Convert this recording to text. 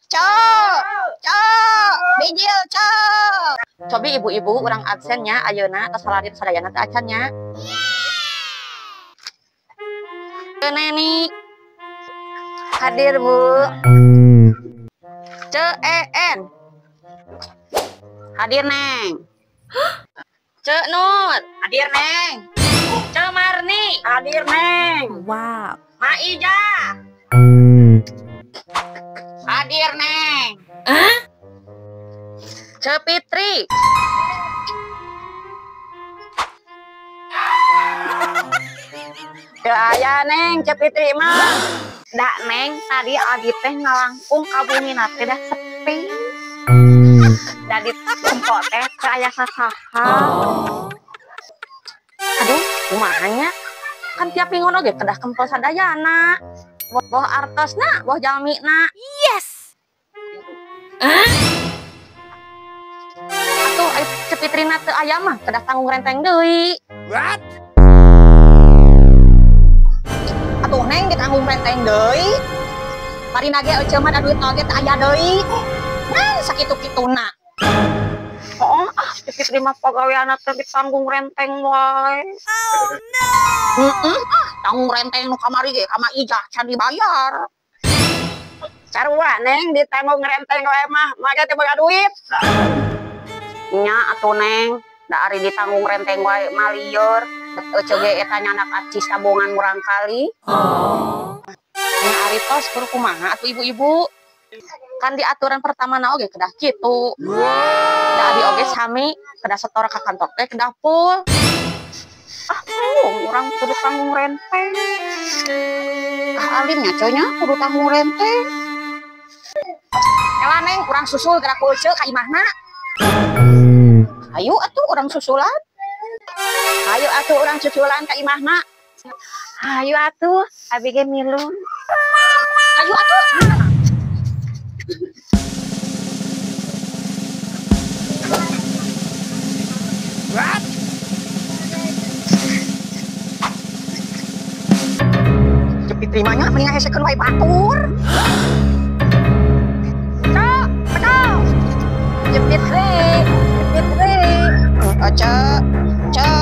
Cok, cok, bijil cok. Cobi ibu-ibu urang absennya ayeuna tos salarin sadayana teh acan nya. Neni hadir Bu. CEN hadir Neng. Cek Nur hadir Neng. Cek Marni hadir Neng. Wow. Maija hadir Neng. Cek Fitri. Teu aya Neng, Cek Fitri mah. Da Neng, tadi abi teh ngalangkung ka bumina teh dah sepi. Da di tempo teh teu aya sasaha. Aduh, kumaha nya? Kan tiap minggu oge kedah kempel sadayana. Boh artosna, boh jalmina. Yes. Atuh ai Cek Fitrina teu aya mah kedah tanggung renteng deui. What? Atuh Neng ditanggung renteng deui. Marina ge eceu mah da duit oge teu aya deui. Neng sakitu-kituna. Oh, ah Cek Fitri mah pagaweanna teh ditanggung renteng wae. Oh no. Ah, tanggung renteng nu kamari ge ka Ijah can dibayar. Sarua Neng ditanggung renteng wae mah, make teu boga duit. Nya atuh Neng, da ari ditanggung renteng wae mah lieur. Eceu ge eta nyanak acis tabungan murang kali. Nya ari tos kudu kumaha atuh ibu-ibu? Kan di aturan pertama na oge kedah kitu. Da abi oge sami kedah setor ka kantor teh kedah full. Ah, urang kudu tanggung renteng. Ah, alimnya coy nya kudu tanggung renteng. Ela Neng, urang susul gerak ku eceu ka imahna. Ayo atuh urang susulan. Ayo atuh urang susulan ka imahna. Ayo atuh, abi ge milu. Ayo atuh. What? Cek Fitri mah nya mending ngahesekeun wae batur. Cok, cok. Cek Fitri, Cek Fitri. Cek, cek.